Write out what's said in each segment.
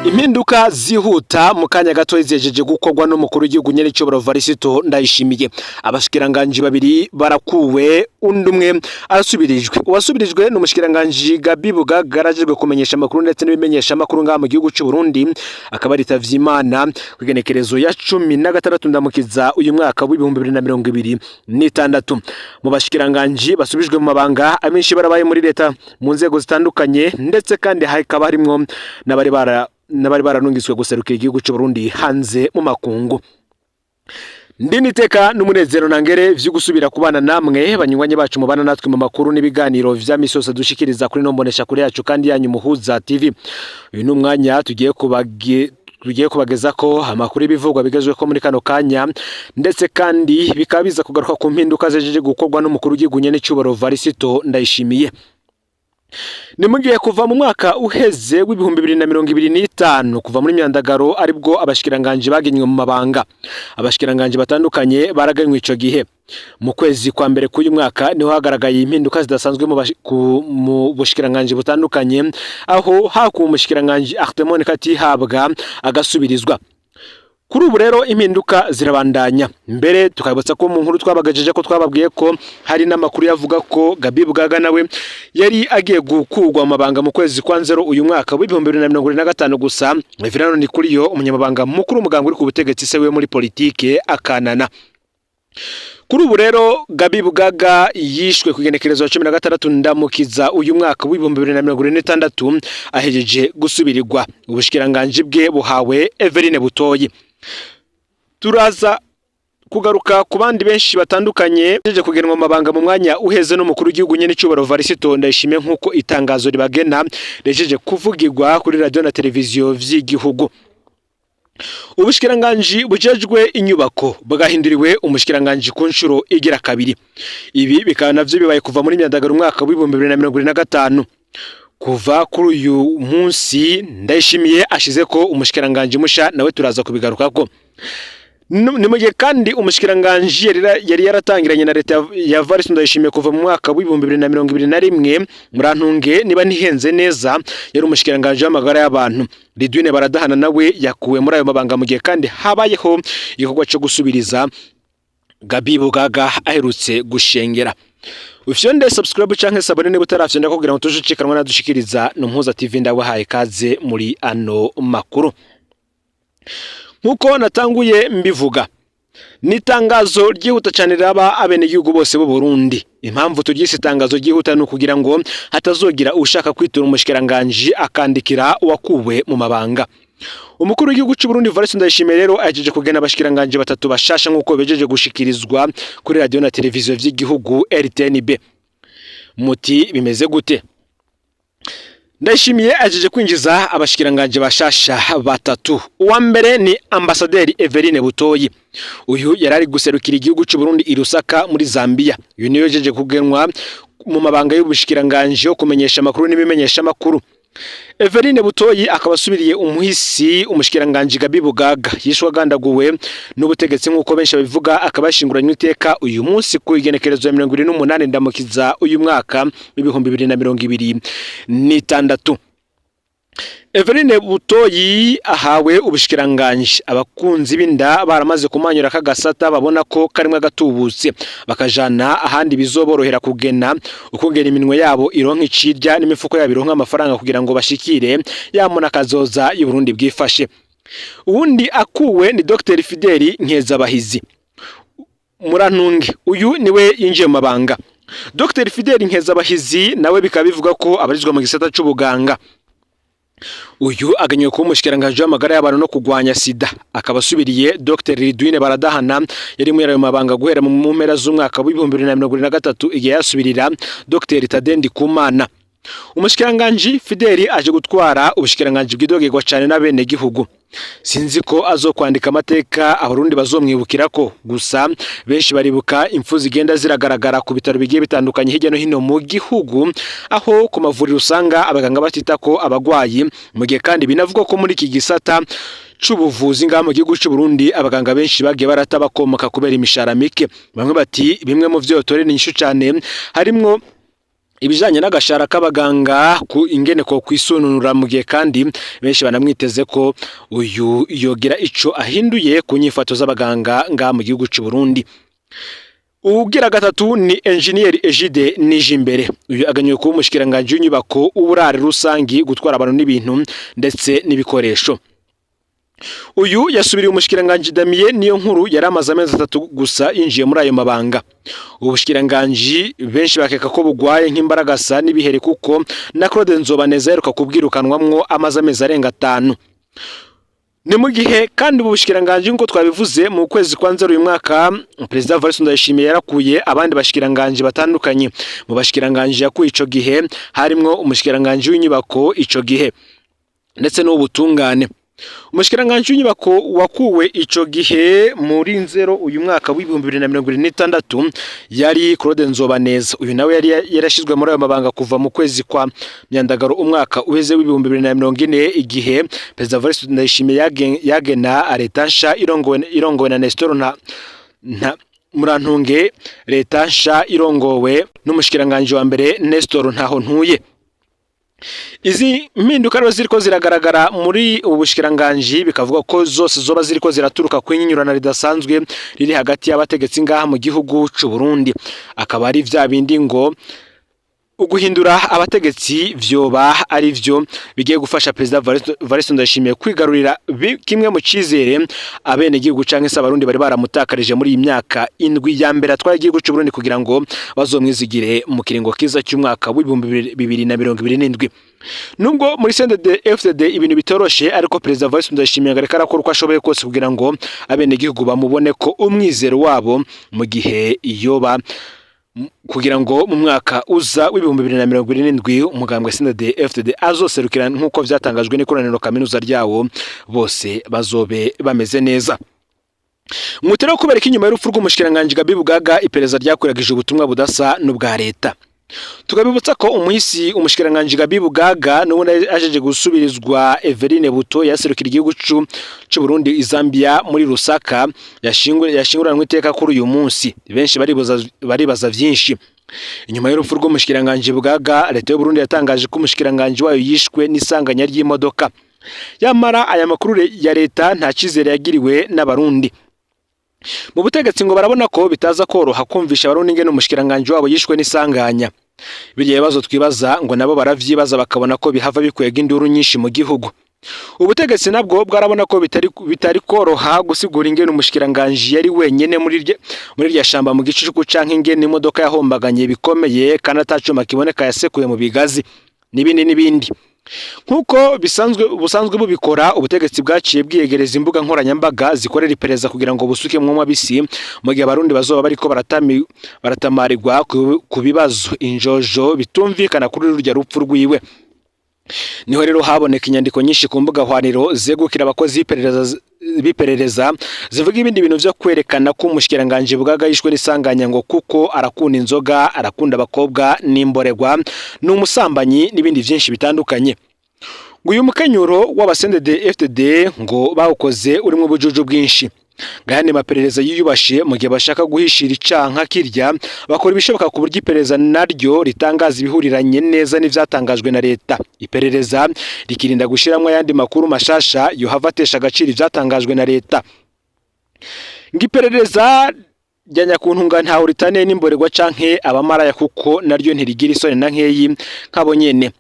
Impinduka zihuta mu kanya gato zihejeje gukorwa n'umukuru w'igihugu nyerecyoboro Varisito Ndayishimiye. Abashikiranganji babiri barakuwe, undi umwe arasubirijwe. Uwasubirijwe ni umushikiranganji Gabi Bugaga, arajejwe kumenyesha amakuru ndetse n'ibimenyesha amakuru ngaha mu gihugu c'u Burundi, akaba yaritavye Imana kw'igenekerezo ya 16 Ndamukiza uyu mwaka w'2026. Mu bashikiranganji basubijwe mu mabanga, abenshi barabaye muri leta mu nzego zitandukanye, ndetse kandi hakaba harimwo n'abari baranungiswe guserukira igihugu c'u Burundi hanze mu makungu. Ndini iteka n'umunezero nangere vyo gusubira kubana namwe, banywanyi bacu mubana natwe mu makuru n'ibiganiro vya misi yose dushikiriza kuri nombonesha kuri yacu kandi yanyu Muhuza TV. Uyu ni umwanya tugiye kubageza ko amakuru y'ibivugwa bigezweho muri kano kanya, ndetse kandi bikaba biza kugaruka ku mpinduka zejeje gukorwa n'umukuru w'igihugu nyenecyubahiro Varisito Ndayishimiye. Ni mugihe kuva mu mwaka uheze w'2025, kuva muri myandagaro, aribwo abashikiranganji bagenywe mu mabanga. Abashikiranganji batandukanye baraganywe ico gihe. Mu kwezi kwa mbere k'uyu mwaka niho hagaragaye impinduka zidasanzwe mu bushikiranganji butandukanye, aho hakuwe umushikiranganji Artemon Katihabwa agasubirizwa. Kuri ubu rero impinduka zirabandanya. Mbere tukabibutsa ko mu nkuru twabagajeje ko twababwiye ko hari n'amakuru yavuga ko Gabi Bugaga nawe yari agiye gukurwa mu mabanga mu kwezi kwa 0 uyu mwaka w'2025. Gusa Reverend Ndikuriyo, umunyamabanga mukuru umuganga uri ku butegetsi, se we muri politike akanana. Kuri ubu rero Gabi Bugaga yishwe ku igenekerezo ya 16 Ndamukiza uyu mwaka w'2026, ahejeje gusubirirwa. Ubushikiranganji bwe buhawe Everine Butoyi. Turaza kugaruka ku bandi benshi batandukanye baje kugenwa amabanga mu mwanya uheze n'umukuru w'igihugu nyene cyubahiro Varisito Ndayishimiye, nk'uko itangazo ribagena rejeje kuvugirwa kuri radio na televiziyo vy'igihugu. Ubushikiranganji bujejwe inyubako bwahinduriwe umushikiranganji ku nshuro igira kabiri. Ibi bikaba navyo bibaye kuva muri myandagaro umwaka w'2025. Kuva kuri uyu munsi Ndayishimiye ashize ko umushikiranganji musha, nawe turaza kubigarukako. Ni mu gihe kandi umushikiranganji yari yaratangiranye na leta ya Evariste Ndayishimiye kuva mu mwaka w'2021, murantunge niba ntihenze neza, yari umushikiranganji w'amagara y'abantu Ridwine Baradahana, nawe yakuwe muri ayo mabanga, mu gihe kandi habayeho igikorwa cyo gusubiriza Gabi Bugaga aherutse gushengera. Ufyonde subscribe canke s'abonner niba utarafyonda kugira ngo tujucikanwa nadushikiriza. No Mpuza TV, ndabahaye kaze muri ano makuru. Nkuko natanguye mbivuga, ni itangazo ryihuta cyane riraba abenegihugu bose b'u Burundi. Impamvu turyise itangazo ryihuta ni ukugira ngo hatazogira ushaka kwitura umushikiranganji akandikira uwakuwe mu mabanga. Umukuru w'igihugu cy'u Burundi Evariste Ndayishimiye rero ahejeje kugena abashikiranganji batatu bashasha, nk'uko bejeje gushikirizwa kuri radio na televiziyo vy'igihugu RTNB. Muti bimeze gute? Ndayishimiye ajeje kwinjiza abashikiranganje bashasha batatu. Uwa mbere ni Ambasaderi Everine Butoyi. Uyu yari ari guserukira igihugu cy'u Burundi i Lusaka muri Zambia. Uyu niwe yajeje kugenwa mu mabanga y'ubushikiranganje yo kumenyesha amakuru n'ibimenyesha amakuru. Everine Butoyi akaba asubiriye umuhisi umushikiranganje Gabi Bugaga, yishwe agandaguwe n'ubutegetsi nk'uko benshi babivuga, akaba yashinguranywe iteka uyu munsi ku igenekerezo ya 28 Ndamukiza uyu mwaka w'2026. Everine Butoyi ahawe ubushikiranganje, abakunzi b'inda baramaze kumanyura kagasata, babona ko karimwe agatubutse, bakajana ahandi bizoborohera kugena ukungena iminwe yabo ironka icirya n'imifuko yabo ironka amafaranga, kugira ngo bashikire yamuna kazoza y'Uburundi bwifashe. Uwundi akuwe ni Dr Fideli Nkezabahizi. Murantunge, uyu niwe yinjiye mu mabanga. Dr Fideli Nkezabahizi nawe bikaba bivuga ko abarizwa mu gisata c'ubuganga. Uyu aganywe kuba umushikiranganji w'amagara y'abantu no kugwanya sida, akaba asubiriye Dr Ridwine Baradahana yari muri ayo mabanga guhera mu mpera z'umwaka w'2023, igihe yasubirira Dr Tade Ndikumana. Umushikiranganji Fideli aje gutwara ubushikiranganji bwidogerwa cyane n'abenegihugu. Sinzi ko azokwandika amateka Abarundi bazomwibukirako, gusa benshi baribuka impfu zigenda ziragaragara ku bitaro bigiye bitandukanye hirya no hino mu gihugu, aho ku mavuriro usanga abaganga batita ko abagwayi, mu gihe kandi binavugwa ko muri iki gisata c'ubuvuzi ngaha mu gihugu c'u Burundi abaganga benshi bagiye barata bakomoka kubera imishahara mike. Bamwe bati bimwe mu vyo torera inyishu cane harimwo Ibijanye n'agashara k'abaganga ku ingene ko kwisununura, mu gihe kandi benshi banamwiteze ko uyu yogira ico ahinduye ku nyifato z'abaganga nga mu gihugu c'u Burundi. Uwugira gatatu ni Engineer Egide Nijimbere. Uyu aganywe kuba umushikiranganji w'inyubako, uburare rusangi, gutwara abantu n'ibintu ndetse n'ibikoresho. Uyu yasubiriye umushikiranganji Damien Niyo Nkuru yari amaze amezi 3 gusa yinjiye muri ayo mabanga. Ubushikiranganji benshi bakeka ko bugwaye nk'imbaragasa n'ibihere, kuko na Claude Nzobaneza aheruka kubwirukanwamwo amaze amezi arenga 5. Ni mu gihe kandi ubu bushikiranganji, nk'uko twabivuze, mu kwezi kwa Nzero uyu mwaka Perezida Evariste Ndayishimiye yarakuye abandi bashikiranganji batandukanye. Mu bashikiranganji yakuye ico gihe harimwo umushikiranganji w'inyubako ico gihe ndetse n'uw'ubutungane. Umushikiranganji w'inyubako wakuwe ico gihe muri Nzero uyu mwaka w'2026 yari Claude Nzobaneza. Uyu nawe yari yarashizwe muri ayo mabanga kuva mu kwezi kwa Myandagaro umwaka uheze w'2040, igihe Perezida Evariste Ndayishimiye yagena leta nsha irongowe na Nestor nta Murantunge, leta nsha irongowe n'umushikiranganji wa mbere Nestor Ntaho Ntuye. Izi mpinduka rero ziriko ziragaragara muri ubu bushikiranganji bikavuga ko zose zoba ziriko ziraturuka ku inyinyurana ridasanzwe riri hagati y'abategetsi ngaha mu gihugu c'u Burundi. Akaba ari vya bindi ngo uguhindura abategetsi vyoba ari vyo bigiye gufasha Perezida Evariste Ndayishimiye kwigarurira kimwe mu cizere abenegihugu canke se Abarundi bari baramutakarije muri iyi myaka 7 ya mbere atwaye igihugu c'u Burundi, kugira ngo bazomwizigire mu kiringo kiza cy'umwaka w'2027. Nubwo muri CNDD FDD ibintu bitoroshe, ariko Perezida Evariste Ndayishimiye ariko arakora uko ashoboye kose kugira ngo abenegihugu bamubone ko umwizero wabo mu gihe yoba kugira ngo mu mwaka uza w'2027 umugambwe CNDD FDD azoserukira, nk'uko vyatangajwe n'ikoraniro kaminuza ryawo, bose bazobe bameze neza. Mwutero kubereka inyuma y'urupfu rw'umushikiranganji Gabi Bugaga iperereza ryakwiragije ubutumwa budasa n'ubwa leta. Tukabibutsa ko umuhisi umushikiranganji Gabi Bugaga n'ubundi ajeje gusubirizwa Everine Buto yaserukira igihugu c'u Burundi i Zambia muri Lusaka, yashinguranwe iteka kuri uyu munsi. Benshi baribaza vyinshi inyuma y'urupfu rw'umushikiranganji Bugaga. Leta y'u Burundi yatangaje ko umushikiranganji wayo yishwe n'isanganya ry'imodoka. Yamara aya makuru ya leta nta cyizere yagiriwe n'Abarundi. Mu butegetsi ngo barabona ko bitaza koroha kumvisha Abarundi ingene umushikiranganji wabo yishwe n'isanganya. Birya bibazo twibaza ngo nabo baravyibaza, bakabona ko bihava bikwega induru nyinshi mu gihugu. Ubutegetsi nabwo bwarabona ko bitari koroha gusigura ingene umushikiranganji yari wenyene muri rya shamba mu gicuku, canke ingene imodoka yahombaganye bikomeye kandi atacuma kiboneka yasekuye mu bigazi, n'ibindi n'ibindi. Nk'uko bisanzwe busanzwe bubikora, ubutegetsi bwaciye bwiyegereza imbuga nkoranyambaga zikorera iperereza kugira ngo busuke mwo mabisi mu gihe Abarundi bazoba bariko baratamarirwa ku bibazo injojo bitumvikana kuri rurya rupfu rwiwe. Niho rero haboneka inyandiko nyinshi ku mbuga hwaniro zegukira abakozi b'iperereza zivuga ibindi bintu vyo kwerekana ko umushikiranganji Bugaga yishwe n'isanganya, ngo kuko arakunda inzoga, arakunda abakobwa n'imboregwa, ni umusambanyi n'ibindi vyinshi bitandukanye. Ngo uyu mukenyuro w'aba CNDD FDD ngo bawukoze urimo ubujuju bwinshi. Ngaya maperereza yiyubashe, mu gihe bashaka guhishira icaha kirya bakora ibishoboka ku buryo iperereza naryo ritangaza ibihuriranye neza n'ivyatangajwe na leta. Iperereza rikirinda gushiramwo ayandi makuru mashasha yohava atesha agaciro ivyatangajwe na leta. Ngo iperereza rya nyakuntunga ntaho ritaniye n'imborerwa canke abamaraya, kuko naryo ntirigira isoni na nkeyi nkabo nyene.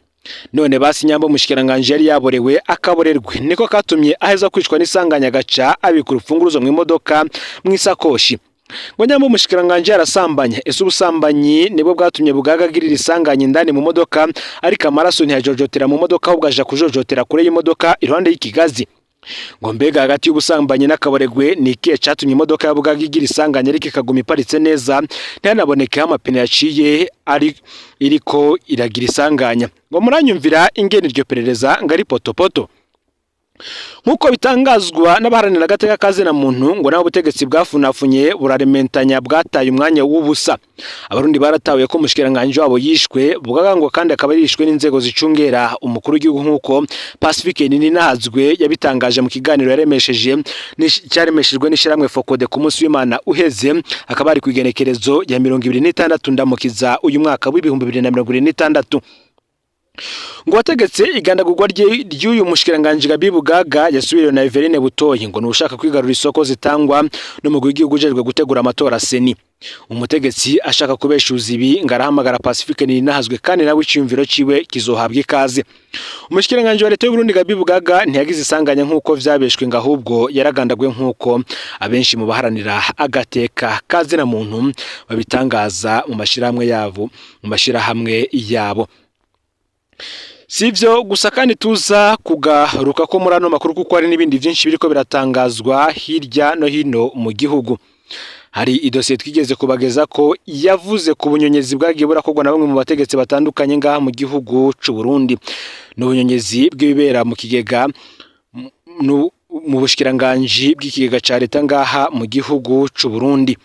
None basi nyamba umushikiranganji yari yaborewe, akaborerwe niko katumye aheza kwicwa n'isanganya, gaca abika urufunguruzo mu imodoka mu isakoshi. Ngo nyamba umushikiranganji yarasambanye, ese ubusambanyi nibwo bwatumye Bugaga agirira isanganya indani mu modoka, ariko amaraso ntiyajojotera mu modoka, ahubwo aja kujojotera kure y'imodoka iruhande y'ikigazi? Ngo mbega hagati y'ubusambanyi n'akaboregwe ni ikihe catumye imodoka ya Bugaga igira isanganya ariko ikaguma iparitse neza, ntihanabonekeho amapine yaciye ari iriko iragira isanganya? Ngo muranyumvira ingene iryo perereza ngo ari potopoto. Nk'uko bitangazwa n'abaharanira agateka kazina muntu, ngo naho ubutegetsi bwafunafunye burarementanya, bwataye umwanya w'ubusa. Abarundi baratahuye ko umushikiranganji wabo yishwe Bugaga, kandi akaba yishwe n'inzego zicungera umukuru w'igihugu, nk'uko Pacifique Nininahazwe yabitangaje mu kiganiro yaremesheje cyaremeshejwe n'ishyirahamwe FOCODE ku munsi w'Imana uheze, akaba ari ku igenekerezo ya 26 Ndamukiza uyu mwaka w'2026. Ngo wategetse igandagurwa ry'uyu mushikiranganji Gabi Bugaga yasubiriwe na Everine Butoyi, ngo nushaka kwigarura isoko zitangwa n'umugwi w'igihugu ujejwe gutegura amatora CENI. Umutegetsi ashaka kubeshuza ibi ngo arahamagara Pacifique Nininahazwe, kandi nawe iciyumviro ciwe kizohabwa ikaze. Umushikiranganji wa leta y'u Burundi Gabi Bugaga ntiyagize isanganya nk'uko vyabeshwe, ngo ahubwo yaragandagwe, nk'uko abenshi mu baharanira agateka kazina muntu babitangaza mu mashirahamwe yabo. Si ibyo gusa kandi tuza kugaruka ko muri ano makuru, kuko hari n'ibindi byinshi biriko biratangazwa hirya no hino mu gihugu. Hari idosiye twigeze kubageza ko yavuze ku bunyonyezi bwagiye burakorwa na bamwe mu bategetsi batandukanye ngaha mu gihugu c'u Burundi, n'ubunyonyezi bw'ibibera mu kigega, mu bushikiranganji bw'ikigega ca leta ngaha mu gihugu c'u Burundi.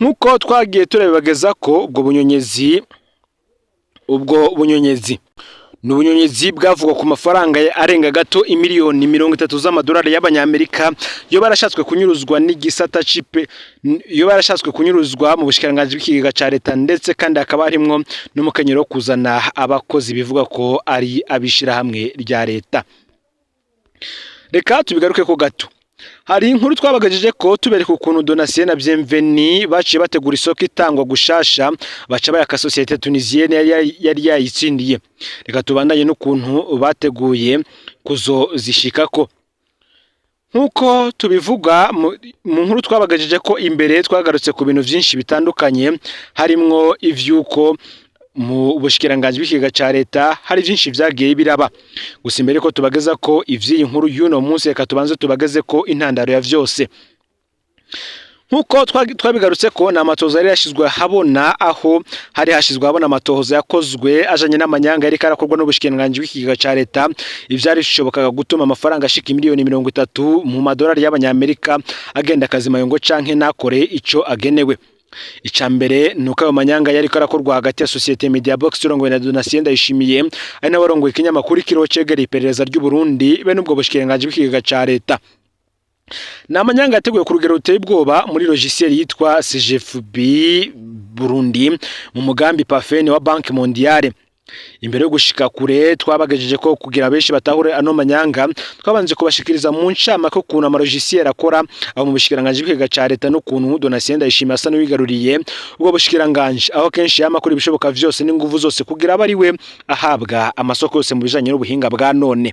Nk'uko twagiye turabibageza ko ubwo bunyonyezi ni ubunyonyezi bwavugwa ku mafaranga arenga gato imiliyoni 30 z'amadolari y'abanyamerika yo barashatswe kunyuruzwa n'igisata cipe, yo barashatswe kunyuruzwa mu bushikiranganji bw'ikigega ca leta, ndetse kandi hakaba harimwo n'umukenyero wo kuzana abakozi bivuga ko ari abishirahamwe rya leta. Reka tubigaruke ko gato. Hari inkuru twabagajeje ko tubereka ukuntu Donatien na Bienveni baciye bategura isoko itangwa gushasha, baca bayaka société tunisienne yari yayitsindiye. Reka tubandanye n'ukuntu bateguye kuzozishikako. Nk'uko tubivuga mu nkuru twabagajeje ko imbere, twagarutse ku bintu vyinshi bitandukanye, harimwo ivy'uko mu bushikiranganji bw'ikigega ca leta hari vyinshi vyagiye biraba. Gusa imbere ko tubageza ko ivy'iyi nkuru y'uno munsi, reka tubanze tubageze ko intandaro ya vyose. Nk'uko twabigarutse ko ni amatohoza yari yashizwe habona, aho hari hashizwe habona amatohoza yakozwe ajanye n'amanyanga yariko arakorwa n'ubushikiranganji bw'ikigega ca leta, ivyari bishobokaga gutuma amafaranga ashika miliyoni 30 mu madolari y'abanyamerika agenda akazimayongo canke nakore ico agenewe. Ica mbere ni uko ayo manyanga yariko arakorwa hagati ya société Media Box irongowe na Donatien Ndayishimiye, ari nawe warongoye ikinyamakuru Ikiriho cegereye iperereza ry'u Burundi, be n'ubwo bushikiranganji bw'ikigega ca leta. Ni amanyanga yateguwe ku rugero ruteye ubwoba muri logiciel yitwa CGFB Burundi mu mugambi PAFEN wa Banque Mondiale. Imbere yo gushika kure, twabagejeje ko kugira benshi batahure ano manyanga, twabanje kubashikiriza mu ncamake ukuntu amalogiciel akora aho mu bushikiranganji bw'ikigega ca leta, n'ukuntu Donatien Ndayishimiye asa n'uwigaruriye ubwo bushikiranganji, aho kenshi yama akora ibishoboka vyose n'inguvu zose kugira abe ari we ahabwa amasoko yose mu bijanye n'ubuhinga bwa none.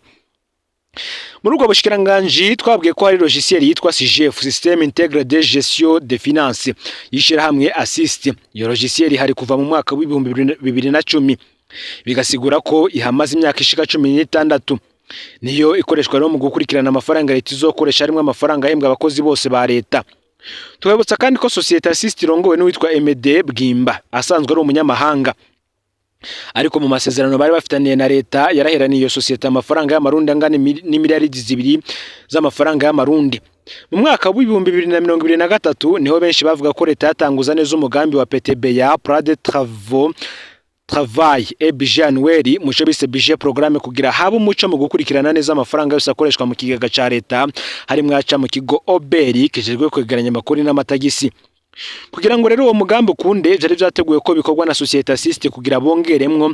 Muri ubwo bushikiranganji twabwiye ko hari logiciel yitwa SIGEF, Système Intégré de Gestion des Finances, y'ishirahamwe Assist. Iyo logiciel hari kuva mu mwaka w'2010, bigasigura ko ihamaze imyaka ishika 16. Niyo ikoreshwa rero mu gukurikirana amafaranga leta izokoresha, harimwo amafaranga ahembwa abakozi bose ba leta. Twibutsa kandi ko société Assist irongowe n'uwitwa Aimé Bwimba, asanzwe ari umunyamahanga, ariko mu masezerano bari bafitaniye na leta yaraheraniye iyo sosiyete amafaranga y'amarundi angana n'imiliyaridi 2 z'amafaranga y'amarundi. Mu mwaka w'2023 niho benshi bavuga ko leta yatanguza neza umugambi wa PTBA, Plan de Travaux Travail et Budget Annuel, muco bise budget programme, kugira habe umuco mu gukurikirana neza amafaranga yose akoreshwa mu kigega ca leta, harimwo aca mu kigo OBR kijejwe kwegeranya amakuru n'amatagisi. Kugira ngo rero uwo mugambi ukunde, vyari vyateguwe ko bikorwa na société Assist kugira bongeremwo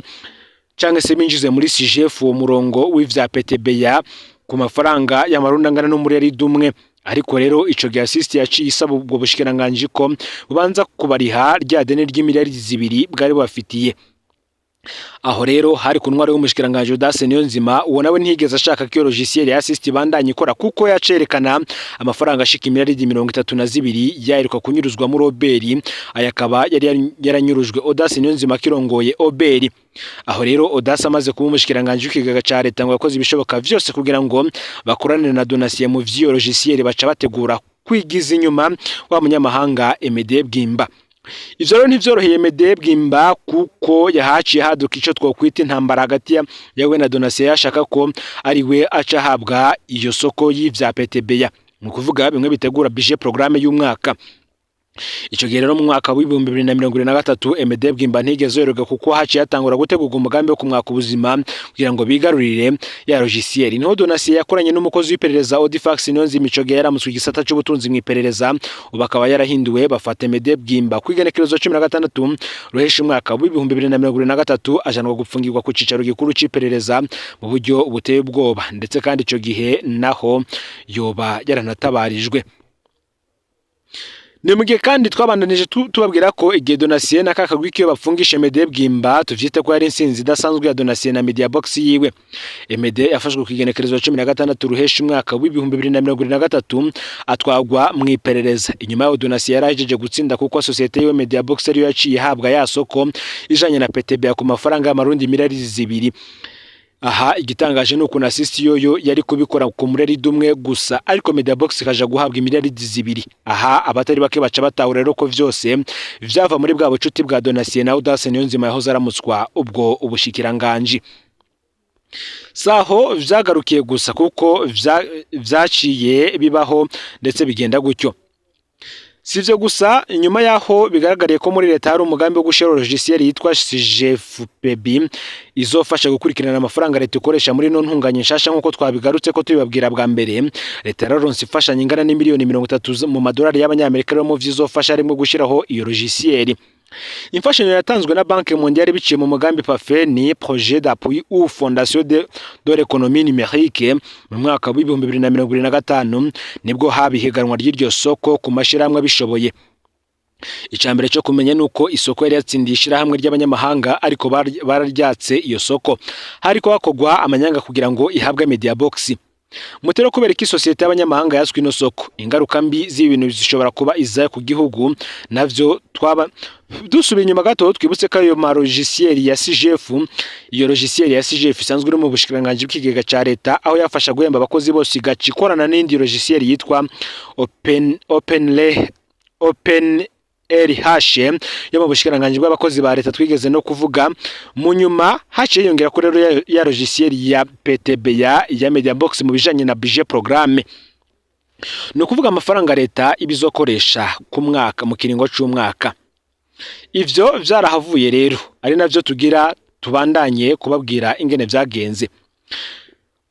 canke se binjize muri SIGEF uwo murongo w'ivya PTBA ku mafaranga y'amarundi angana n'umuriyaridi umwe. Ariko rero ico gihe Assist yaciye isaba ubwo bushikiranganji ko bubanza kubariha rya deni ry'imiliyaridi 2 bwari bubafitiye. Aho rero hari ku ntwaro y'umushikiranganji Audace Niyonzima. Uwo nawe ntiyigeze ashaka ko iyo logiciel ya Assist ibandanya ikora, kuko yacerekana amafaranga ashika imiliyaridi 32 yaheruka kunyuruzwa muri OBR. Aya akaba yari yaranyurujwe Audace Niyonzima akirongoye OBR. Aho rero Audace amaze kuba umushikiranganji w'ikigega ca leta, ngo yakoze ibishoboka vyose kugira ngo bakorane na Donatien mu vy'iyo logiciel, baca bategura kwigiza inyuma wa munyamahanga Aimé Bwimba. Ivyo rero ntivyoroheye Mede Bwimba, kuko yahaciye haduka ico twokwita intambara hagati yawe na Donatien. Yashaka ko ari we aca ahabwa iyo soko y'ivya PTBA, ni ukuvuga bimwe bitegura budget programme y'umwaka. Ico gihe rero, mu mwaka w'2023, Emede Bwimba ntigeze yoroga, kuko haciye hatangura gutegurwa umugambi wo kumwaka ubuzima kugira ngo bigarurire ya logiciel. Niho Donatien yakoranye n'umukozi w'iperereza Audifax Niyonzima. Ico gihe yaramutswe igisata c'ubutunzi mu iperereza, ubu akaba yarahinduwe. Bafata Emede Bwimba kw'igenekerezo 16 Ruheshi umwaka w'2023, ajanwa gupfungirwa ku cicaro gikuru c'iperereza mu buryo buteye ubwoba. Ndetse kandi ico gihe naho yoba yaranatabarijwe. Ni mu gihe kandi twabandanije tubabwira ko igihe Donatien na kakagwi kiyo bapfungisha Emede Bwimba, tuvyite ko yari insinzi idasanzwe ya Donatien na Media Box yiwe. Emede yafashwe ku igenekerezo 16 Ruheshi umwaka w'2023, atwagwa mu iperereza. Inyuma yaho Donatien yarahejeje gutsinda, kuko sosiyete yiwe Media Box ariyo yaciye ihabwa ya soko ijanye na PTB ku mafaranga y'amarundi miliyari 2. Aha igitangaje ni ukuntu Assist yoyo yari kubikora ku mureridi umwe gusa, ariko Media Box ikaja guhabwa imiliyaridi 2. Aha abatari bake baca batahura rero ko vyose vyava muri bwa bucuti bwa Donatien na Audace Niyonzima yahoze aramutswa ubwo ubushikiranganji. Saho vyagarukiye gusa, kuko vyaciye bibaho ndetse bigenda gutyo. Si ivyo gusa, inyuma yaho bigaragariye ko muri leta hari umugambi wo gushira logiciel yitwa CGFPB izofasha gukurikirana amafaranga leta ikoresha muri no ntunganye nshasha, nk'uko twabigarutse ko tubibabwira bwa mbere, leta yararonse imfashanyo ingana n'imiliyoni 30 mu madolari y'abanyamerika. Rero mu vyizofasha harimo gushiraho iyo logiciel. Imfashanyo yatanzwe na Banque Mondiale biciye mu mugambi PAFENI, projet d'appui ou fondation de l'économie numérique. Mu mwaka w'2025 nibwo haba ihiganwa ry'iryo soko ku mashirahamwe abishoboye. Icambere cyo kumenya nuko isoko yari yatsindiye ishirahamwe ry'abanyamahanga, ariko bararyatse iyo soko, hariko hakorwa amanyanga kugira ngo ihabwe Media Box. Mutero kubera ko isosiyete y'abanyamahanga yatswe ino soko, ingaruka mbi z'ibintu zishobora kuba iza ku gihugu navyo. Twaba dusubiye inyuma gato, twibutse ko ayo ma logiciel ya CGF, iyo logiciel ya CGF isanzwe iri mu bushikiranganji bw'ikigega ca leta, aho yafasha guhemba abakozi bose, igaca ikorana n'indi logiciel yitwa Open RH yo mu bushikiranganji bw'abakozi ba leta twigeze no kuvuga. Mu nyuma haciye yongera ko rero ya logiciel ya PTB ya Media Box mu bijanye na budget programme, ni ukuvuga amafaranga leta ibizokoresha ku mwaka, mu kiringo c'umwaka. Ivyo vyarahavuye rero, ari navyo tugira tubandanye kubabwira ingene vyagenze.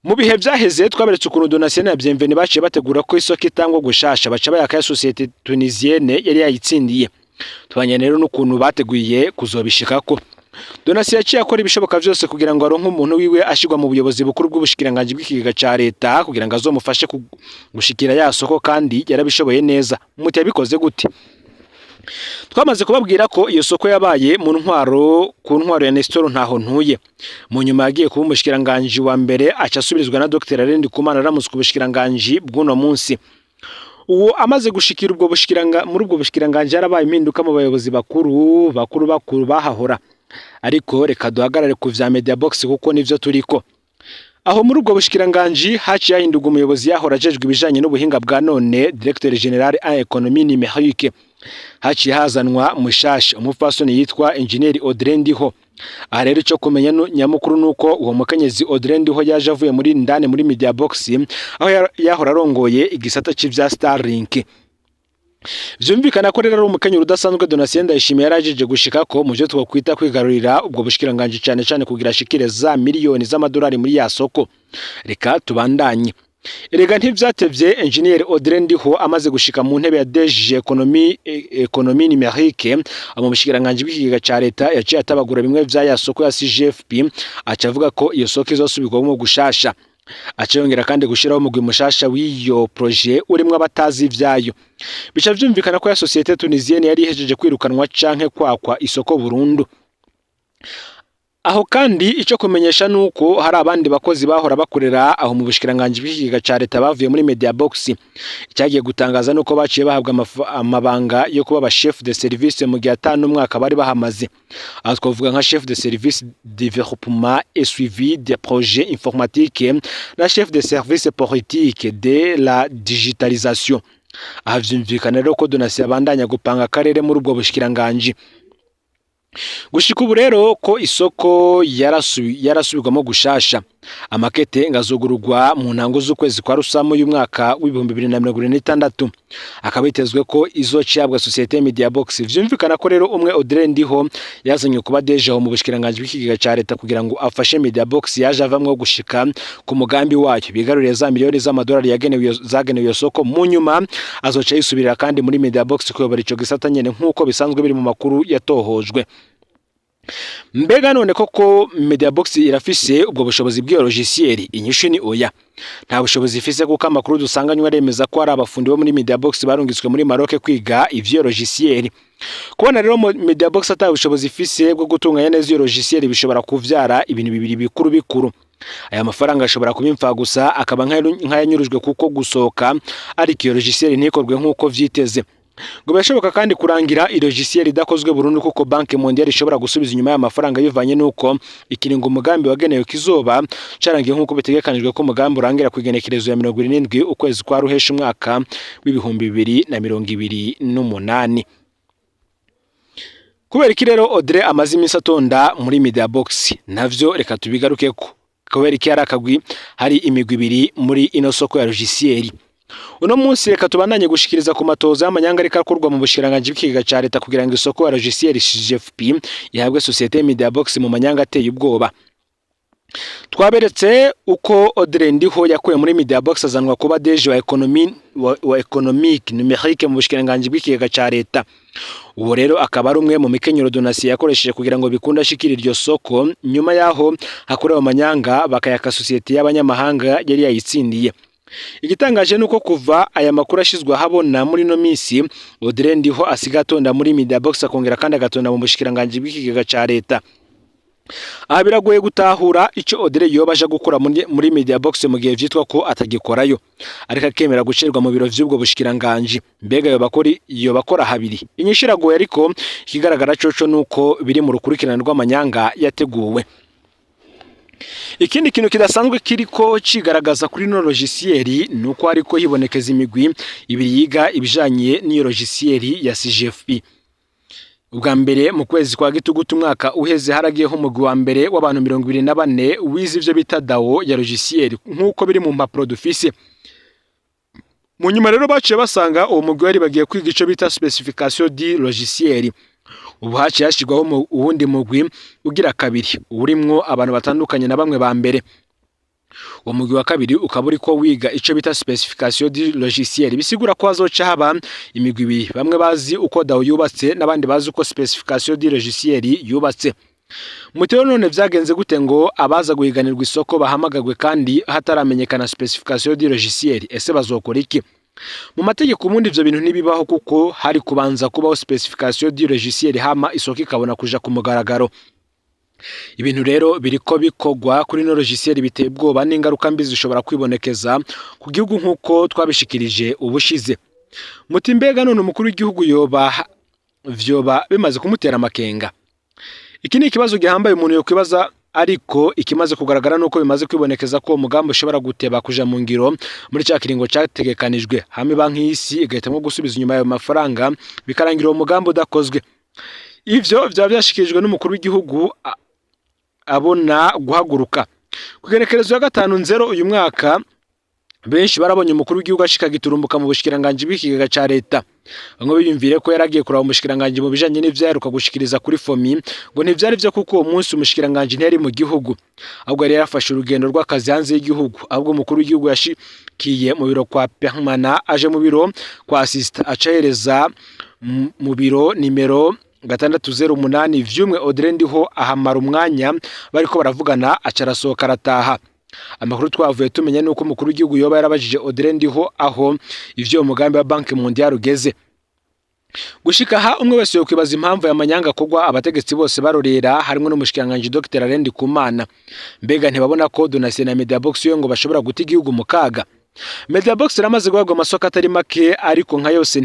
Mu bihe vyaheze twaberetse ukuntu Donatien na Bienvenue baciye bategura ko isoko itangwa gushasha, baca bayaka ya société tunisienne yari yayitsindiye. Tubanye rero n'ukuntu bateguye kuzobishikako. Donatien yaciye akora ibishoboka vyose kugira ngo aronke umuntu wiwe ashirwa mu buyobozi bukuru bw'ubushikiranganji bw'ikigega ca leta, kugira ngo azomufashe gushikira ya soko, kandi yarabishoboye neza. Muti yabikoze gute? Twamaze kubabwira ko iyo soko yabaye mu ntwaro, ku ntwaro ya Nestor Ntaho Ntuye. Mu nyuma yagiye kuba umushikiranganji wa mbere, aca asubirizwa na Dr Alain Ndikumana aramutswe ubushikiranganji bw'uno munsi. Uwo amaze gushikira ubwo bushikiranga, muri ubwo bushikiranganji yarabaye impinduka mu bayobozi bakuru bakuru bakuru bahahora, ariko reka duhagarare ku vya Media Box kuko nivyo turiko. Aho muri ubwo bushikiranganji haciye hahindurwa umuyobozi yahora ajejwe ibijanye n'ubuhinga bwa none, directeur général en économie numérique. Haciye hazanwa mushasha, umupfasoni yitwa Engineer Audrey Ndiho. Aha rero icyo kumenya nyamukuru nuko uwo mukenyezi Audrey Ndiho yaje avuye muri ndane muri Media Box, aho yahora arongoye igisata c'ivya Starlink. Vyumvikana ko rero ari umukenyero udasanzwe Donatien Ndayishimiye yarajeje gushika ko mu byo twakwita kwigarurira ubwo bushikiranganji, cane cane kugira ashikire za miliyoni z'amadolari muri ya soko. Reka tubandanye. Erega ntivyatevye, Engineer Audrey Ndiho amaze gushika mu ntebe ya DG économie numérique mu bushikiranganji bw'ikigega ca leta, yaciye atabagura bimwe vya ya soko ya CGFP, aca avuga ko iyo soko izosubirwamo gushasha. Aca yongera kandi gushiraho umugwi mushasha w'iyo projet urimwo abatazi ivyayo. Bica vyumvikana ko ya société tunisienne yari ihejeje kwirukanwa canke kwakwa isoko burundu. Aho kandi ico kumenyesha nuko hari abandi bakozi bahora bakorera aho mu bushikiranganji bw'ikigega ca leta bavuye muri Media Box. Icyagiye gutangaza nuko baciye bahabwa amabanga yo kuba aba chef de service mu gihe atanu umwaka bari bahamaze. Aho twavuga nka chef de service développement et suivi des projets informatiques na chef de service politique de la digitalisation. Aha vyumvikana rero ko Donatien abandanya gupanga akarere muri ubwo bushikiranganji. Gushika ubu rero ko isoko yarasubirwamo gushasha, amakete ngazugururwa mu ntango z'ukwezi kwa Rusamo y'umwaka w'2026, akaba hitezwe ko izoca ihabwa société Media Box. Vyumvikana ko rero umwe Audrey Ndiho yazanywe kuba DG mu bushikiranganji bw'ikigega ca leta kugira ngo afashe Media Box yaje avamwo gushika ku mugambi wayo, bigaruriye za miliyoni z'amadolari yagenewe zagenewe iyo soko. Mu nyuma azoca yisubirira kandi muri Media Box kuyobora ico gisata nyene, nk'uko bisanzwe biri mu makuru yatohojwe. Mbega none koko Media Box irafise ubwo bushobozi bw'iyo logiciel? Inyishu ni oya, nta bushobozi ifise, kuko amakuru dusanganywe aremeza ko hari abafundi bo muri Media Box barungitswe muri Maroc kwiga ivyo logiciel. Kubona rero Media Box ata bushobozi ifise bwo gutunganya neza iyo logiciel bishobora kuvyara ibintu bibiri bikuru bikuru: aya mafaranga ashobora kuba imfagusa, akaba nk'ayanyurujwe kuko gusohoka, ariko iyo logiciel ntikorwe nk'uko vyiteze. Ngo birashoboka kandi kurangira iyo logiciel idakozwe burundu, kuko Banque Mondiale ishobora gusubiza inyuma y'amafaranga bivanye n'uko ikiringo umugambi wagenewe kizoba carangiye, nk'uko bitegekanijwe ko umugambi urangira ku igenekerezo ya 77 ukwezi kwa Ruhesha umwaka w'2028. Kubera iki rero Audrey amaze iminsi atonda muri Media Box? Navyo reka tubigarukeko. Kubera iki hari akagwi, hari imigwi ibiri muri ino soko ya logiciel? Uno munsi reka tubandanye gushikiriza ku matoza y'amanyanga ariko akorwa mu bushikiranganji bw'ikigega ca leta kugira ngo isoko ya logiciel CGFP ihabwe société Media Box mu manyanga ateye ubwoba. Twaberetse uko Audrey Ndiho yakuye muri Media Box azanwa kuba DG wa économie wa économique numérique mu bushikiranganji bw'ikigega ca leta. Uwo rero akaba ari umwe mu mikenyero Donatien yakoresheje kugira ngo bikunde ashikire iryo soko, nyuma yaho hakorewe amanyanga bakayaka société y'abanyamahanga yari yayitsindiye. Igitangaje nuko kuva aya makuru ashizwe ahabona muri no minsi, Audrey Ndiho asiga atonda muri Media Box, akongera kandi agatonda mu bushikiranganji bw'ikigega ca leta. Aha biragoye gutahura icyo Audrey yoba aje gukora muri Media Box mu gihe vyitwa ko atagikorayo, ariko akemera gucerwa mu biro vy'ubwo bushikiranganji. Mbega yoba akora habiri? Inyishu iragoye, ariko ikigaragara coco nuko biri mu rukurikirane rw'amanyanga yateguwe. Ikindi kintu kidasanzwe kiriko cigaragaza kuri ino logiciel ni uko hariko hibonekeza imigwi ibiri yiga ibijanye n'iyo logiciel ya CGFP. Ubwa mbere, mu kwezi kwa Gitugutu umwaka uheze, haragiyeho umugwi wa mbere w'abantu 24 wize ivyo bita DAO ya logiciel, nk'uko biri mu mpapuro dufise. Mu nyuma rero baciye basanga uwo mugwi wari bagiye kwiga ico bita spécification du logiciel. Ubu haciye hashyirwaho uwundi mugwi ugira kabiri urimwo abantu batandukanye na bamwe ba mbere. Uwo mugwi wa kabiri ukaba uriko wiga ico bita spécification du logiciel, bisigura ko hazoca haba imigwi ibiri: bamwe bazi uko DAO yubatse n'abandi bazi uko spécification du logiciel yubatse. Mutero none vyagenze gute ngo abaza guhiganirwa isoko bahamagagwe kandi hataramenyekana spécification du logiciel? Ese bazokora iki? Mu mategeko ubundi ivyo bintu ntibibaho, kuko hari kubanza kubaho spécification du logiciel, hama isoko ikabona kuja ku mugaragaro. Ibintu rero biriko bikorwa kuri ino logiciel biteye ubwoba, n'ingaruka mbi zishobora kwibonekeza ku gihugu, nk'uko twabishikirije ubushize. Muti mbega none umukuru w'igihugu yoba vyoba bimaze kumutera amakenga? Iki ni ikibazo gihambaye umuntu yokwibaza, ariko ikimaze kugaragara nuko bimaze kwibonekeza ko uwo mugambi ushobora guteba kuja mu ngiro muri ca kiringo categekanijwe, hamwe Banki y'Isi igahitamo gusubiza inyuma ayo mafaranga, bikarangira uwo mugambi udakozwe. Ivyo vyaba vyashikirijwe n'umukuru w'igihugu abona guhaguruka. Ku igenekerezo ya 5 Nzero uyu mwaka, benshi barabonye umukuru w'igihugu ashika giturumbuka mu bushikiranganji bw'ikigega ca leta. Bamwe biyumvire ko yaragiye kuraba umushikiranganji mu bijanye n'ivyo yaheruka gushikiriza kuri FOMI. Ngo ntivyari vyo, kuko uwo munsi umushikiranganji ntiyari mu gihugu, ahubwo yari yarafashe urugendo rw'akazi hanze y'igihugu. Ahubwo umukuru w'igihugu yashikiye mu biro kwa permanent, aje mu biro kwa assistant, acahereza mu biro nimero 608 vy'umwe Audrey Ndiho, ahamara umwanya bariko baravugana, aca arasohoka arataha. Amakuru twavuye tumenya nuko umukuru w'igihugu yoba yarabajije Audrey Ndiho aho ivyo umugambi wa Banque Mondiale ugeze. Gushika aha, umwe wese yokwibaza impamvu ya manyanga kugwa abategetsi bose barorera, harimwo n'umushikiranganji Dr Alain Ndikumana. Mbega ntibabona ko Donatien na Media Box yo ngo bashobora guta igihugu mu kaga? Mediabox iramaze guhabwa amasoko atari make, ariko nka yose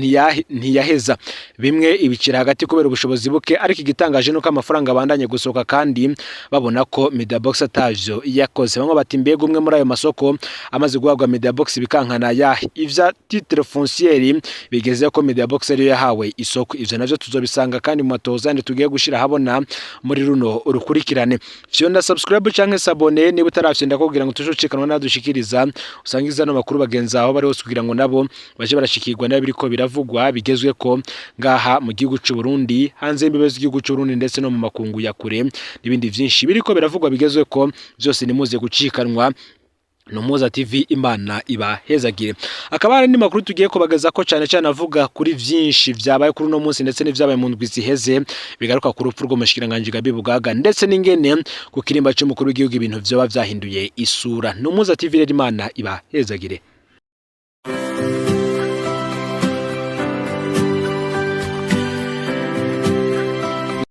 ntiyaheza bimwe ibicira hagati kubera ubushobozi buke. Ariko igitangaje nuko amafaranga abandanye gusohoka kandi babona ko Mediabox atavyo yakoze. Bamwe bati: "Mbega umwe muri ayo masoko amaze guhabwa Mediabox bikankana ya ivya titre foncier bigeze ko Mediabox ariyo yahawe isoko?" Ivyo navyo tuzobisanga kandi mu matoza yandi tugiye gushira habona muri runo urukurikirane. Fyonda subscribe canke s'abonner niba utarafyonda kugira ngo tujucikanwa nadushikiriza, usangiza no makuru bagenzi aho bari hose kugira ngo nabo baje barashikirwa n'ibiriko biravugwa bigezwe ko ngaha mu gihugu c'u Burundi, hanze y'imbibe z'igihugu c'u Burundi, ndetse no mu makungu ya kure, n'ibindi vyinshi biriko biravugwa bigezwe ko vyose. Nimuze gucikanwa Numuza TV. Imana ibahezagire. Akaba hari andi makuru tugiye kubageza ko cyane cyane avuga kuri vyinshi vyabaye kuri uno munsi ndetse n'ivyabaye mu ndwi ziheze, bigaruka ku rupfu rw'umushikiranganji Gabi Bugaga, ndetse n'ingene ku kirimba c'umukuru w'igihugu ibintu vyoba vyahinduye isura. Numuza TV rero, Imana ibahezagire.